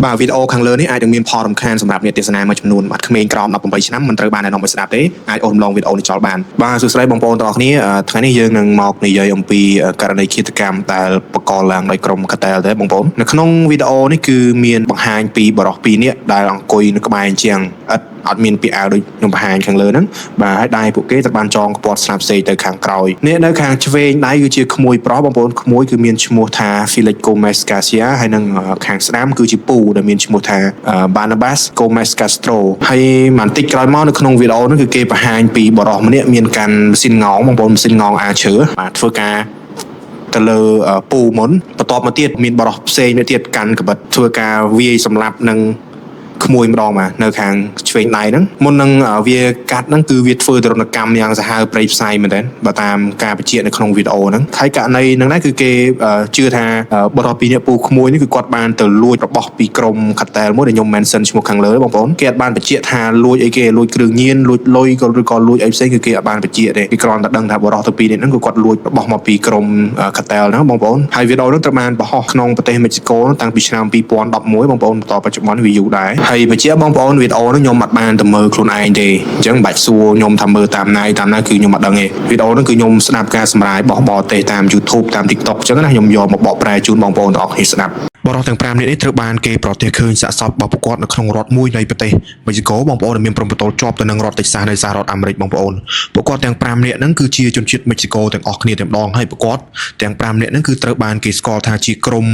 បាទវីដេអូខាងលើនេះអាចនឹងមានផលរំខានសម្រាប់អ្នកទស្សនាមួយចំនួនបាទក្មេងក្រោម18ឆ្នាំមិនត្រូវបានណែនាំឲ្យស្ដាប់ទេអាចអូសរំលងវីដេអូនេះចោលបានបាទសួស្តីបងប្អូនទាំងអស់គ្នាអឺថ្ងៃនេះយើងនឹងមកនិយាយអំពីករណីឃាតកម្មដែលបង្កឡើងដោយក្រុមកាតែលទេបងប្អូននៅក្នុងវីដេអូនេះគឺមានបង្ហាញពីបរិសុទ្ធពីរនាក់ដែលអង្គុយនៅក្បែរជាងឥដ្ឋអត់មានពាក្យអាវដូចខ្ញុំបង្ហាញខាងលើហ្នឹងបាទហើយដៃពួកគេត្រូវបានចងក្ពាត់ស្លាបសេកទៅខាងក្រោយនេះនៅខាងឆ្វេងដៃគឺជាក្មួយប្រុសបងប្អូនក្មួយគឺមានឈ្មោះថា Felix Gomez Garcia ហើយនិងខាងស្ដាំគឺជាពូដែលមានឈ្មោះថា Barnabas Gomez Castro ហើយបន្តិចក្រោយមកនៅក្នុងវីដេអូហ្នឹងគឺគេបង្ហាញពីបរិសុទ្ធម្នាក់មានកាន់ម៉ាស៊ីនងងបងប្អូនម៉ាស៊ីនងងអាឈើបាទធ្វើការ ទៅលើពូមុនបន្ទាប់មកទៀតមានបរិសផ្សេងមួយទៀតកាន់កបិតធ្វើការវាយសម្លាប់នឹងក្មួយម្ដងបាទនៅខាងឆ្វេងដៃហ្នឹងមុននឹងវាកាត់ហ្នឹងគឺវាធ្វើទរណកម្មយ៉ាងសាហាវព្រៃផ្សៃមែនទែនបើតាមការបញ្ជាក់នៅក្នុងវីដេអូហ្នឹងហើយករណីហ្នឹងដែរគឺគេជឿថាបរិសពីរនាក់ពូក្មួយនេះគឺគាត់បានទៅលួចរបស់ពីក្រុមកាតែលមួយដែលខ្ញុំ mention ឈ្មោះខាងលើបងប្អូនគេអត់បានបញ្ជាក់ថាលួចអីគេលួចគ្រឿងញៀនលួចលុយក៏ឬក៏លួចអីផ្សេងគឺគេអត់បានបញ្ជាក់ទេគេគ្រាន់តែដឹងថាបរិសទៅពីរនាក់ហ្នឹងគឺគាត់លួចរបស់មកពីក្រុមកាតែលហ្នឹងបងប្អូនហើយវីដេអូហ្នឹងត្រូវបានបង្ហោះក្នុងប្រទេសមិចស៊ីកូតាំងពីឆ្នាំ2011បងប្អូនបន្តបច្ចុប្បន្នវាយូរដែរហើយបញ្ជាក់បងប្អូនវីដេអូហ្នឹងខ្ញុំអត់បានទៅមើលខ្លួនឯងទេអញ្ចឹងមិនបាច់សួរខ្ញុំថាមើលតាមណាតាមណាគឺខ្ញុំអត់ដឹងទេវីដេអូហ្នឹងគឺខ្ញុំស្ដាប់ការសម្រាយរបស់បរទេសតាម YouTube តាម TikTok អញ្ចឹងណាខ្ញុំយកមកបកប្រែជូនបងប្អូនទាំងអស់គ្នាស្ដាប់បរិសុទ្ធទាំង5នាក់នេះត្រូវបានគេប្រទះឃើញសាកសពរបស់ពួកគាត់នៅក្នុងរដ្ឋមួយនៃប្រទេសមិចស៊ីកូបងប្អូនដែលមានព្រំប្រទល់ជាប់ទៅនឹងរដ្ឋតិចសាសនៃសហរដ្ឋអាមេរិកបងប្អូនពួកគាត់ទាំង5នាក់ហ្នឹងគឺជាជនជាតិមិចស៊ីកូទាំងអស់គ្នាតែម្ដងហើយពួកគាត់ទាំង5នាក់ហ្នឹងគឺត្រូវបានគេស្គាល់ថាជាក្រុម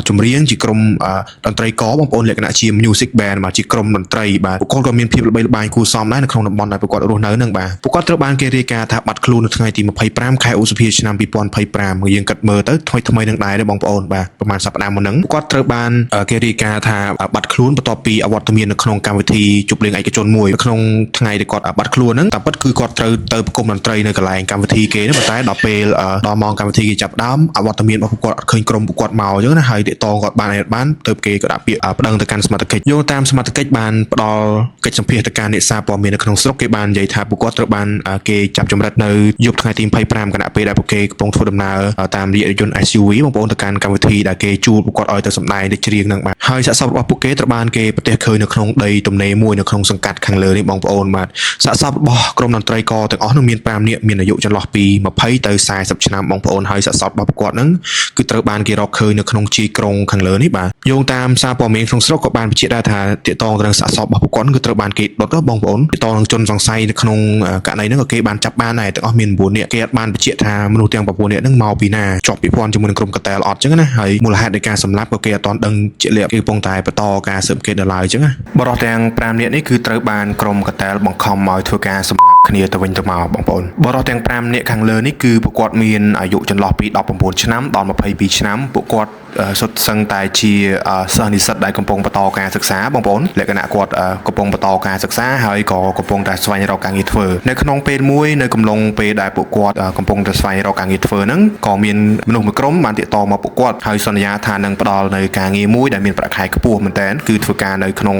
ចម្រៀងជាក្រុមតន្ត្រីករបងប្អូនលក្ខណៈជា music band បាទជាក្រុមតន្ត្រីបាទពួកគាត់ក៏មានភាពល្បីល្បាញគួរសមដែរនៅក្នុងតំបន់ដែលពួកគាត់រស់នៅហ្នឹងបាទពួកគាត់ត្រូវបានគេរាយការណ៍ថាបាត់ខ្លួននៅថ្ងៃទី25ខែឧសភាឆ្នាំ2025យើងគិតមើលទៅថ្មីថ្មីនឹងដែរទេបងប្អូនបាទប្រហែលសប្តាហ៍មុនហ្នឹងគាត់ត្រូវបានគេរាយការណ៍ថាបាត់ខ្លួនបន្ទាប់ពីអវត្តមាននៅក្នុងកម្មវិធីជប់លៀងឯកជនមួយនៅក្នុងថ្ងៃដែលគាត់បាត់ខ្លួនហ្នឹងតាមពិតគឺគាត់ត្រូវទៅប្រគំតន្ត្រីនៅកន្លែងកម្មវិធីគេហ្នឹងប៉ុន្តែដល់ពេលដល់ម៉ោងកម្មវិធីគេចាប់ដើមអវត្តមានរបស់ពួកគាត់អត់ឃើញក្រុមពួកគាត់មកអញ្ចឹងណាហើយទាក់ទងគាត់បានអត់បានទៅគេក៏ដាក់ពាក្យប្តឹងទៅកាន់សមត្ថកិច្ចយោងតាមសមត្ថកិច្ចបានផ្ដល់កិច្ចសម្ភាសទៅកាន់អ្នកសារព័ត៌មាននៅក្នុងស្រុកគេបាននិយាយថាពួកគាត់ត្រូវបានគេចាប់ចម្រិតនៅយប់ថ្ងៃទី25ខណៈពេលដែលពួកគេកំពុងធ្វើដំណើរតាមរយៈរថយន្ត SUV បងប្អូនទៅកាន់កម្មវិធីដែលគេជួលពួកគាត់ឲ្យទៅសម្ដែងទៅច្រៀងហ្នឹងបាទហើយសាកសពរបស់ពួកគេត្រូវបានគេប្រទះឃើញនៅក្នុងដីទំនេរមួយនៅក្នុងសង្កាត់ខាងលើនេះបងប្អូនបាទសាកសពរបស់ក្រុមតន្ត្រីករទាំងអស់នោះមាន5នាក់មានអាយុចន្លោះពី20ទៅ40ឆ្នាំបងប្អូនហើយសាកសពរបស់ពួកគាត់ហ្នឹងគឺត្រូវបានគេរកឃើញនៅក្នុងជាយក្រុងខាងលើនេះបាទយោងតាមសារព័ត៌មានក្នុងស្រុកក៏បានបញ្ជាក់ដែរថាទាក់ទងទៅនឹងសាកសពរបស់ពួកគាត់គឺត្រូវបានគេដុតបងប្អូនទាក់ទងនឹងជនសង្ស័យនៅក្នុងករណីហ្នឹងក៏គេបានចាប់បានដែរទាំងអស់មាន9នាក់គេអត់បានបញ្ជាក់ថាមនុស្សទាំង9នាក់ហ្នឹងមកពីណាជាប់ពាក់ព័ន្ធជាមួយនឹងក្រុមកាតែលអត់ចឹងណាហើយមូលហេតុនៃការសម្លាប់ក៏គេអត់ទាន់ដឹងជាក់លាក់គេកំពុងតែបន្តការស៊ើបអង្កេតដល់ឡើយចឹងណាបរិសុទ្ធទាំង5នាក់នេះគឺត្រូវបានក្រុមកាតែលបង្ខំឲ្យធ្វើការសម្លាប់គ្នាទៅវិញទៅមកបងប្អូនបរិសុទ្ធទាំង5នាក់ខាងលើនេះគឺពួកគាត់មានអាយុចន្លោះពី19ឆ្នាំដល់22ឆ្នាំពួកគាត់សុទ្ធសឹងតែជាសិស្សនិស្សិតដែលកំពុងបន្តការសិក្សាបងប្អូនលក្ខណៈគាត់កំពុងបន្តការសិក្សាហើយក៏កំពុងតែស្វែងរកការងារធ្វើនៅក្នុងពេលមួយនៅកំឡុងពេលដែលពួកគាត់កំពុងតែស្វែងរកការងារធ្វើហ្នឹងក៏មានមនុស្សមួយក្រុមបានទាក់ទងមកពួកគាត់ហើយសន្យាថានឹងផ្ដល់នៅការងារមួយដែលមានប្រាក់ខែខ្ពស់មែនតើគឺធ្វើការនៅក្នុង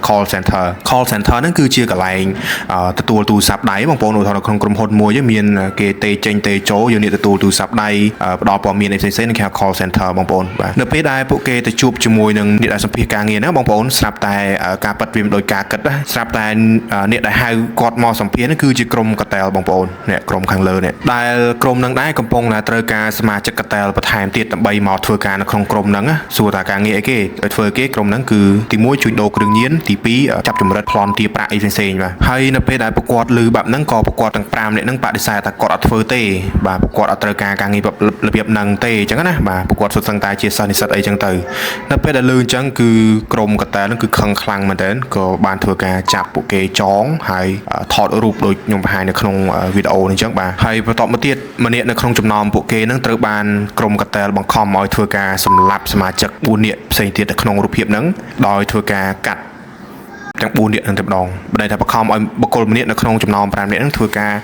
call center call center ហ្នឹងគឺជាកន្លែងទទួលទូរស័ព្ទដៃបងប្អូនឧទាហរណ៍នៅក្នុងក្រុមហ៊ុនមួយមានគេទេចេញទេចូលយើងនេះទទួលទូរស័ព្ទដៃផ្ដល់ព័ត៌មានអីផ្សេងៗនឹងគេហៅ call center បងប្អូនបាទនៅពេលដែលពួកគេទៅជួបជាមួយនឹងអ្នកដែលសម្ភាសការងារហ្នឹងបងប្អូនស្រាប់តែការប៉ັດវាមិនដូចការគិតណាស្រាប់តែអ្នកដែលហៅគាត់មកសម្ភាសហ្នឹងគឺជាក្រុមកាតែលបងប្អូនអ្នកក្រុមខាងលើនេះដែលក្រុមហ្នឹងដែរកំពុងតែត្រូវការសមាជិកកាតែលបន្ថែមទៀតដើម្បីមកធ្វើការនៅក្នុងក្រុមហ្នឹងសួរថាការងារអីគេឲ្យធ្វើគេក្រុមហ្នឹងគឺទី1ជួញដូរគ្រឿងញៀនទី2ចាប់ចម្រិតប្លន់ទាប្រាក់អីផ្សេងៗបាទហើយនៅពេលដែលប្រកួតឮបែបហ្នឹងក៏ប្រកួតទាំង5នាក់ហ្នឹងបដិសេធថាគាត់អត់ធ្វើទេបាទប្រកួតអត់ត្រូវការការងាររបៀបហ្នឹងទេអញ្ចឹងណាបាទប្រកួតសុទ្ធសឹងតែជាសិស្សនិស្សិតអីចឹងទៅនៅពេលដែលឮអញ្ចឹងគឺក្រុមកតាហ្នឹងគឺខឹងខ្លាំងមែនទែនក៏បានធ្វើការចាប់ពួកគេចងហើយថតរូបដូចខ្ញុំបង្ហាញនៅក្នុងវីដេអូនេះអញ្ចឹងបាទហើយបន្តមកទៀតម្នាក់នៅក្នុងចំណោមពួកគេហ្នឹងត្រូវបានក្រុមកតាបង្ខំឲ្យធ្វើការសម្លាប់សមាជិក4នាក់ផ្សេងទៀតនៅក្នុងរូបភាពហ្នឹងដោយធ្វើការកាត់ទាំង4នាក់ហ្នឹងតែម្ដងបើន័យថាបង្ខំឲ្យបុគ្គលម្នាក់នៅក្នុងចំណោម5នាក់ហ្នឹងធ្វើការ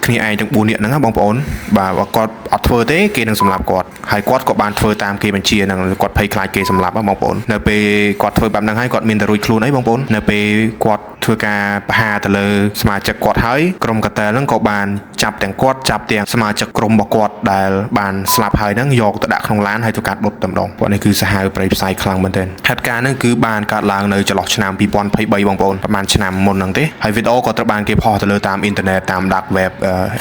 គ្នាឯងទាំង4នាក់ហ្នឹងណាបងប្អូនបាទបើគាត់អត់ធ្វើទេគេនឹងសម្លាប់គាត់ហើយគាត់ក៏បានធ្វើតាមគេបញ្ជាហ្នឹងគាត់ភ័យខ្លាចគេសម្លាប់ហ៎បងប្អូននៅពេលគាត់ធ្វើបែបហ្នឹងហើយគាត់មានតែរួចខ្លួនអីបងប្អូននៅពេលគាត់ធ្វើការប្រហារទៅលើសមាជិកគាត់ហើយក្រុមកាតែលហ្នឹងក៏បានចាប់ទាំងគាត់ចាប់ទាំងសមាជិកក្រុមរបស់គាត់ដែលបានស្លាប់ហើយហ្នឹងយកទៅដាក់ក្នុងឡានហើយធ្វើការដុតតែម្ដងពួកនេះគឺសាហាវព្រៃផ្សៃខ្លាំងមែនទែនហេតុការណ៍ហ្នឹងគឺបានកើតឡើងនៅចន្លោះឆ្នាំ2023បងប្អូនប្រហែលឆ្នាំមុនហ្នឹងទេហើយវីដេអូក៏ត្រូវបានគេផុសទៅលើតាមអ៊ីនធឺណិតតាម dark web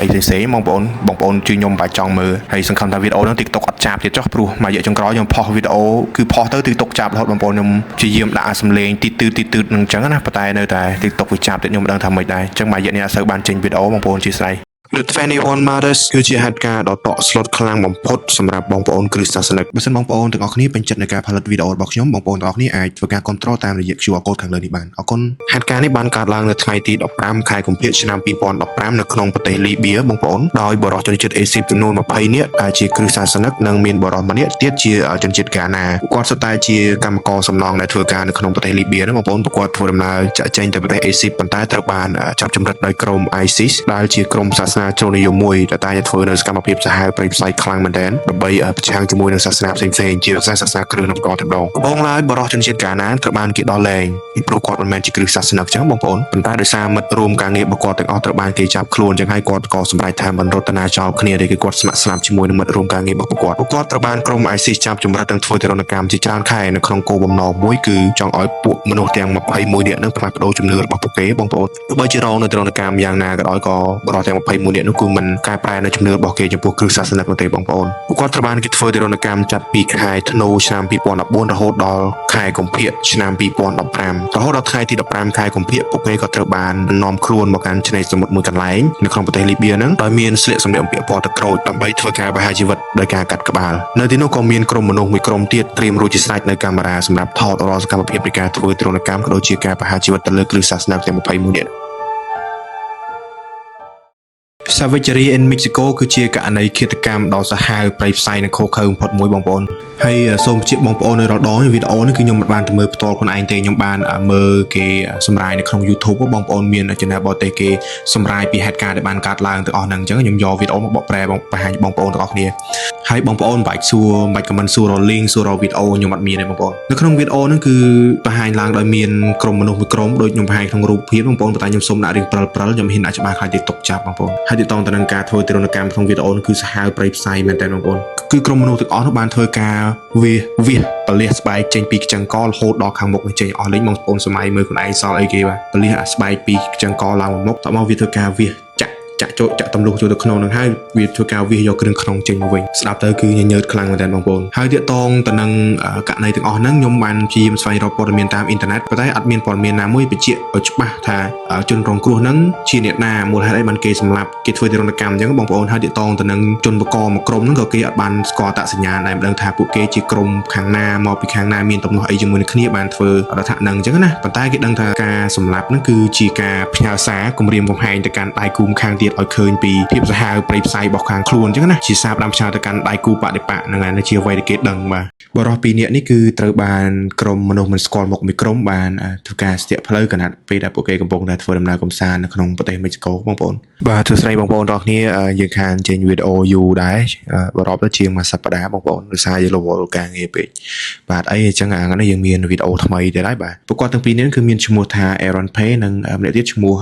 អីផ្សេងៗបងប្អូនបងប្អូនជួយខ្ញុំបាច់ចង់មើលហើយសង្ឃឹមថាវីដេអូហ្នឹង TikTok អត់ចាប់ទៀតចុះព្រោះមួយរយៈចុងក្រោយខ្ញុំផុសវីដេអូគឺផុសទៅ TikTok ចាប់រហូតបងប្អូនខ្ញុំព្យាយាមដាក់សំឡេងទីទឺទីទឺនឹងអញ្ចឹងណាប៉ុន្តែនៅតែ TikTok វាចាប់ទៀតខ្ញុំមិនដឹងថាម៉េចដែរអញ្ចឹងមួយរយៈនេះអត់សូវបានចេញវីដេអូបងប្អូនអធ្យាស្រ័យ The 21 Murders គឺជាហេតុការណ៍ដ៏តក់ស្លុតខ្លាំងបំផុតសម្រាប់បងប្អូនគ្រិស្តសាសនិកបើសិនបងប្អូនទាំងអស់គ្នាពេញចិត្តในការផលិតវីដេអូរបស់ខ្ញុំបងប្អូនទាំងអស់គ្នាអាចធ្វើការគ្រប់គ្រងតាមរយៈ QR code ខាងលើនេះបានអរគុណហេតុការណ៍នេះបានកើតឡើងនៅថ្ងៃទី15ខែកុម្ភៈឆ្នាំ2015នៅក្នុងប្រទេសលីបៀបងប្អូនដោយបុរសជនជាតិអេស៊ីបចំនួន20នាក់ដែលជាគ្រិស្តសាសនិកនិងមានបុរសម្នាក់ទៀតជាជនជាតិហ្គាណាគាត់សុទ្ធតែជាកម្មករសំណង់ដែលធ្វើការនៅក្នុងប្រទេសលីបៀហ្នឹងបងប្អូនពួកគាត់ធ្វើដំណើរចាក់ចែងទៅប្រទេសអេស៊ីបប៉ុន្តែត្រូវបានចាប់ចម្រិតដោយក្រុម ISIS ដែលជាក្រុមសាសនាជ្រុលនិយមមួយដែលតែងតែធ្វើនៅសកម្មភាពសាហាវព្រៃផ្សៃខ្លាំងមែនទែនដើម្បីប្រឆាំងជាមួយនឹងសាសនាផ្សេងៗជាពិសេសសាសនាគ្រិស្តនៅបន្តតែម្ដងដំបូងឡើយបុរសជនជាតិហ្គាណាត្រូវបានគេដោះលែងពីព្រោះគាត់មិនមែនជាគ្រិស្តសាសនិកចឹងបងប្អូនប៉ុន្តែដោយសារមិត្តរួមការងាររបស់គាត់ទាំងអស់ត្រូវបានគេចាប់ខ្លួនចឹងហើយគាត់ក៏សម្រេចថាមិនរត់ទៅណាចោលគ្នាទេគឺគាត់ស្ម័គ្រស្លាប់ជាមួយនឹងមិត្តរួមការងាររបស់ពួកគាត់ពួកគាត់ត្រូវបានក្រុម ISIS ចាប់ចម្រិតនិងធ្វើទារុណកម្មជាច្រើនខែនៅក្នុងគោលបំណងមួយគឺចង់ឲ្យពួកមនុស្សទាំង21នាក់នឹងផ្លាស់ប្ដូរជំនឿរបស់ពួកគេបងប្អូនទោះបីជារងនៅទារុណកម្មយ៉ាងណាក៏ដោយក៏បុរសទាំង21នាក់នោះគឺមិនកែប្រែនៅជំនឿរបស់គេចំពោះគ្រិស្តសាសនិកនោះទេបងប្អូនពួកគាត់ត្រូវបានគេធ្វើទារុណកម្មចាប់ពីខែធ្នូឆ្នាំ2014រហូតដល់ខែកុម្ភៈឆ្នាំ2015រហូតដល់ថ្ងៃទី15ខែកុម្ភៈពួកគេក៏ត្រូវបាននាំខ្លួនមកកាន់ឆ្នេរសមុទ្រមួយកន្លែងនៅក្នុងប្រទេសលីបៀហ្នឹងដោយមានស្លៀកសម្លៀកបំពាក់ពណ៌ទឹកក្រូចដើម្បីធ្វើការប្រហារជីវិតដោយការកាត់ក្បាលនៅទីនោះក៏មានក្រុមមនុស្សមួយក្រុមទៀតត្រៀមរួចជាស្រេចនៅកាមេរ៉ាសម្រាប់ថតរាល់សកម្មភាពនៃការធ្វើទារុណកម្មក៏ដូចជាការប្រហារជីវិតទៅលើគ្រិស្តសាសនាទាំង21នាក់ Savagery in Mexico គឺជាករណីឃាតកម្មដ៏សាហាវព្រៃផ្សៃនិងឃោរឃៅបំផុតមួយបងប្អូនហើយសូមបញ្ជាក់បងប្អូននៅរាល់ដងវីដេអូនេះគឺខ្ញុំមិនបានទៅមើលផ្ទាល់ខ្លួនឯងទេខ្ញុំបានមើលគេសម្រាយនៅក្នុង YouTube បងប្អូនមាន channel បរទេសគេសម្រាយពីហេតុការណ៍ដែលបានកើតឡើងទាំងអស់ហ្នឹងអញ្ចឹងខ្ញុំយកវីដេអូមកបកប្រែបងបង្ហាញបងប្អូនទាំងអស់គ្នាហើយបងប្អូនមិនបាច់សួរមិនបាច់ comment សួររក link សួររកវីដេអូខ្ញុំអត់មានទេបងប្អូននៅក្នុងវីដេអូហ្នឹងគឺបង្ហាញឡើងដោយមានក្រុមមនុស្សមួយក្រុមដូចខ្ញុំបង្ហាញក្នុងរូបភាពបងប្អូនប៉ុន្តែខ្ញុំសូមដាក់រៀងព្រិលព្រិលខ្ញុំហ៊ានដាក់ច្បាស់ខ្លាចទីទុកចាប់បងប្អូនហើយទាក់ទងទៅនឹងការធ្វើទារុណកម្មក្នុងវីដេអូនោះគឺសាហាវព្រៃផ្សៃមែនតើបងប្អូនគឺក្រុមមនុស្សទាំងអស់នោះបានធ្វើការវាសវាសពលាសស្បែកចេញពីខ្ចឹងករហូតដល់ខាងមុខនេះចេញអស់លេងបងប្អូនសម័យមើលខ្លួនឯងសល់អីគេបាទពលាសអាស្បែកពីខ្ចឹងកឡើងមកមុខតមកវាធ្វើការវាសចាក់ចាក់ចូលចាក់ទម្លុះចូលទៅក្នុងនឹងហើយវាធ្វើការវាសយកគ្រឿងក្នុងចេញមកវិញស្ដាប់ទៅគឺញញើតខ្លាំងមែនទែនបងប្អូនហើយទាក់ទងទៅនឹងករណីទាំងអស់ហ្នឹងខ្ញុំបានព្យាយាមស្វែងរកព័ត៌មានតាមអ៊ីនធឺណិតប៉ុន្តែអត់មានព័ត៌មានណាមួយបញ្ជាក់ឲ្យច្បាស់ថាជនរងគ្រោះហ្នឹងជាអ្នកណាមូលហេតុអីបានគេសម្លាប់គេធ្វើទារុណកម្មអញ្ចឹងបងប្អូនហើយទាក់ទងទៅនឹងជនបកមួយក្រុមហ្នឹងក៏គេអត់បានស្គាល់អត្តសញ្ញាណដែរមិនដឹងថាពួកគេជាក្រុមខាងណាមកពីខាងណាមានទំនាស់អីជាមួយនឹងគ្នាបានធ្វើរដ្ឋហ្នឹងអញ្ចឹងណាប៉ុន្តែគេដឹងថាការសម្លាប់ហ្នឹងគឺជាការផ្ញើសារគំរាមកំហែងទៅកាន់ដៃគូម្ខាងទៀតឲ្យឃើញពីភាពសាហាវព្រៃផ្សៃរបស់ខាងខ្លួនអញ្ចឹងណាជាសារផ្ដាំផ្ញើទៅកាន់ដៃគូបដិបកហ្នឹងហើយជាអ្វីដែលគេដឹងបាទបុរសពីរនាក់នេះគឺត្រូវបានក្រុមមនុស្សមិនស្គាល់មុខមួយក្រុមបានធ្វើការស្ទាក់ផ្លូវខណៈពេលដែលពួកគេកំពុងតែធ្វើដំណើរកម្សាន្តនៅក្នុងប្រទេសមិចស៊ីកូបងប្អូនបាទសួស្តីបងប្អូនទាំងអស់គ្នាយើងខានចេញវីដេអូយូរដែរបរោបទៅជាងមួយសប្តាហ៍បងប្អូនដោយសារយើងរវល់ការងារពេកបាទអីអញ្ចឹងអាថ្ងៃនេះយើងមានវីដេអូថ្មីទៀតហើយបាទពួកគាត់ទាំងពីរនាក់គឺមានឈ្មោះថា Aaron Pay និងម្នាក់ទៀតឈ្មោះ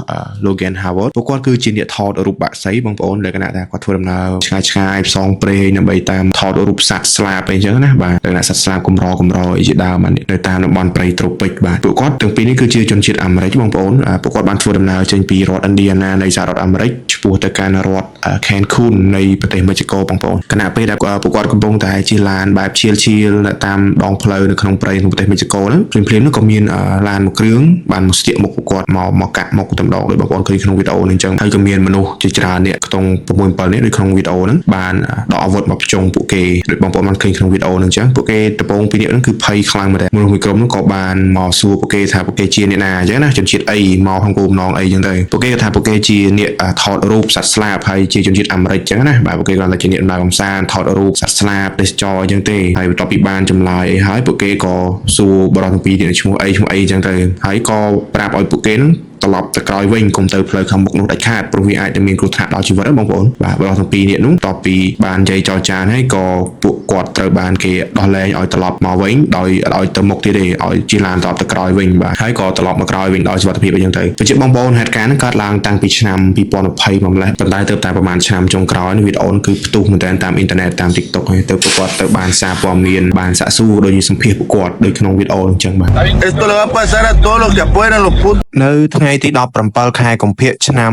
Logan Howard ពួកគាត់គឺជាអ្នកថតរូបបក្សីបងប្អូនលក្ខណៈថាគាត់ធ្វើដំណើរឆ្ងាយឆ្ងាយផ្សងព្រេងដើម្បីតាមថតរូបសត្វស្លាបអីចឹងណាបាទលក្ខណៈសត្វស្លាបកម្រកម្រអីជាដើមបាទនៅតាមតំបន់ព្រៃត្រូពិកបាទពួកគាត់ទាំងពីរនេះគឺជាជនជាតិអាមេរិកបងប្អូនពួកគាត់បានធ្វើដំណើរចេញពីរដ្ឋ Indiana នៃសហរដ្ឋអាមេរិកឆ្ពោះទៅកាន់រដ្ឋ Cancun នៃប្រទេសមិចស៊ីកូបងប្អូនខណៈពេលដែលពួកគាត់កំពុងតែជិះឡានបែបឈៀលឈៀលនៅតាមដងផ្លូវនៅក្នុងព្រៃក្នុងប្រទេសមិចស៊ីកូហ្នឹងភ្លាមៗនោះក៏មានឡានមួយគ្រឿងបានមកស្ទាក់មុខពួកគាត់មកមកកាក់មុខតែម្ដងដោយបងប្អូនឃើញក្នុងវីដេអូនេះអញ្ចឹងហើយក៏មានមនុស្សជាច្រើនអ្នកខ្ទង់6 7នាក់ដូចក្នុងវីដេអូហ្នឹងបានដកអាវុធមកភ្ជង់ពួកគេដូចបងប្អូនបានឃើញក្នុងវីដេអូហ្នឹងអញ្ចឹងពួកគេដំបងពីរនាក់ហ្នឹងគឺភ័យខ្លាំងមែនទែនមនុស្សមួយក្រុមហ្នឹងក៏បានមកសួរពួកគេថាពួកគេជាអ្នកណាអញ្ចឹងណាជនជាតិអីមកក្នុងគោលបំណងអីអញ្ចឹងទៅពួកគេក៏ថាពួកគេជាអ្នកថតរូបសត្វស្លាបហើយជាជនជាតិអាមេរិកអញ្ចឹងណាបាទពួកគេគ្រាន់តែជាអ្នកដំណើរកម្សាន្តថតរូបសត្វស្លាបទេសចរអញ្ចឹងទេហើយបន្ទាប់ពីបានចម្លើយអីហើយពួកគេក៏សួរបុរសទាំងពីរនេះឈ្មោះអីឈ្មោះអីអញ្ចឹងទៅហើយក៏ប្រាប់ឲ្យពួកគេហ្នឹងត ត្រឡប់ទៅក្រោយវិញកុំទៅផ្លូវខាងមុខនោះដាច់ខាតព្រោះវាអាចនឹងមានគ្រោះថ្នាក់ដល់ជីវិតណាបងប្អូនបាទបុរសទាំងពីរនាក់នោះតបពីបាននិយាយចរចាហើយក៏ពួកគាត់ត្រូវបានគេដោះលែងឲ្យត្រឡប់មកវិញដោយឲ្យទៅមុខទៀតទេឲ្យជិះឡានត្រឡប់ទៅក្រោយវិញបាទហើយក៏ត្រឡប់មកក្រោយវិញដោយសុវត្ថិភាពអីចឹងទៅបញ្ជាក់បងប្អូនហេតុការណ៍ហ្នឹងកើតឡើងតាំងពីឆ្នាំ2020មកម្លេះប៉ុន្តែទើបតែប្រហែលឆ្នាំចុងក្រោយនេះវីដេអូគឺផ្ទុះមែនទែនតាមអ៊ីនធឺណិតតាម TikTok ហើយទៅពួកគាត់ទៅបានសារព័ត៌មានបានសាកសួរដូចជាសម្ភាសពួកគាត់ដូចក្នុងវីដេអូហ្នឹងចឹងបាទ Esto le va a pasar a todos los que apoyan a los putos. នៅថ្ងៃទី17ខែកុម្ភៈឆ្នាំ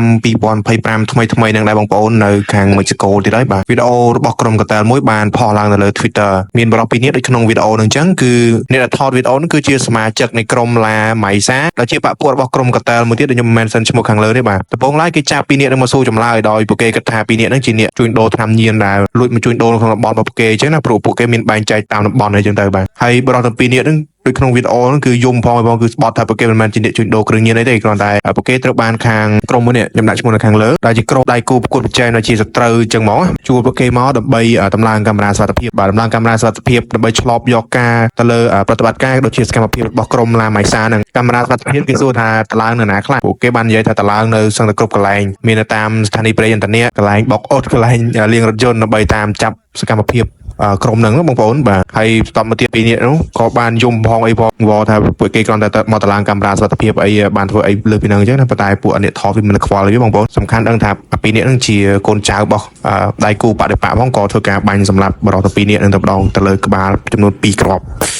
2025ថ្មីថ្មីនឹងដែរបងប្អូននៅខាងមិចស៊ីកូទៀតហើយបាទវីដេអូរបស់ក្រុមកតាល់មួយបានផុសឡើងនៅលើ Twitter មានបរិបពីរនាក់ដូចក្នុងវីដេអូនឹងអញ្ចឹងគឺអ្នកដែលថតវីដេអូនឹងគឺជាសមាជិកនៃក្រុមឡាម៉ៃសាដែលជាបក្សពួករបស់ក្រុមកតាល់មួយទៀតដែលខ្ញុំមិនមែនសិនឈ្មោះខាងលើទេបាទដំបូងឡើយគេចាប់ពីរនាក់នឹងមកសួរចម្លើយដោយពួកគេគិតថាពីរនាក់នឹងជាអ្នកជួញដូរថ្នាំញៀនដែលលួចមកជួញដូរនៅក្នុងតំបន់របស់ពួកគេអញ្ចឹងណាព្រោះពួកគេមានបែងចែកតាមតំបន់អីចឹងទៅបាទហើយបរិបទាំងពីរនាក់នឹងដូចក្នុងវីដេអូហ្នឹងគឺយំផងឯផងគឺស្បត់ថាពួកគេមិនមែនជាអ្នកជួញដូរគ្រឿងញៀនអីទេគ្រាន់តែពួកគេត្រូវបានខាងក្រុមមួយនេះខ្ញុំដាក់ឈ្មោះនៅខាងលើដែលជាក្រុមដៃគូប្រកួតប្រជែងដែលជាសត្រូវអញ្ចឹងហ្មងជួលពួកគេមកដើម្បីតម្លើងកាមេរ៉ាសុវត្ថិភាពបាទតម្លើងកាមេរ៉ាសុវត្ថិភាពដើម្បីឆ្លប់យកការទៅលើប្រតិបត្តិការដូចជាសកម្មភាពរបស់ក្រុមឡាម៉ៃសាហ្នឹងកាមេរ៉ាសុវត្ថិភាពគេសួរថាតម្លើងនៅណាខ្លះពួកគេបាននិយាយថាតម្លើងនៅសឹងតែគ្រប់កន្លែងមាននៅតាមស្ថានីយ៍ប្រេងឥន្ធនៈកន្លែងបុកអ៊ុតកន្លែងលាងរថយន្តដើម្បីតាមចាប់សកម្មភាព អឺក្រុមហ្នឹងបងប្អូនបាទហើយបន្តមកទៀតពីរនាក់នោះក៏បានយំផងអីផងវល់ថាពួកគេគ្រាន់តែទៅមកតឡើងកាមេរ៉ាសុវត្ថិភាពអីបានធ្វើអីលើពីហ្នឹងអញ្ចឹងណាប៉ុន្តែពួកអ្នកថតវាមិនខ្វល់ទេបងប្អូនសំខាន់ដឹងថាអាពីរនាក់ហ្នឹងជាកូនចៅរបស់អឺដៃគូបដិបកផងក៏ធ្វើការបាញ់សម្លាប់បរិសុទ្ធពីរនាក់ហ្នឹងតែម្ដងទៅលើក្បាលចំនួន2គ្រាប់។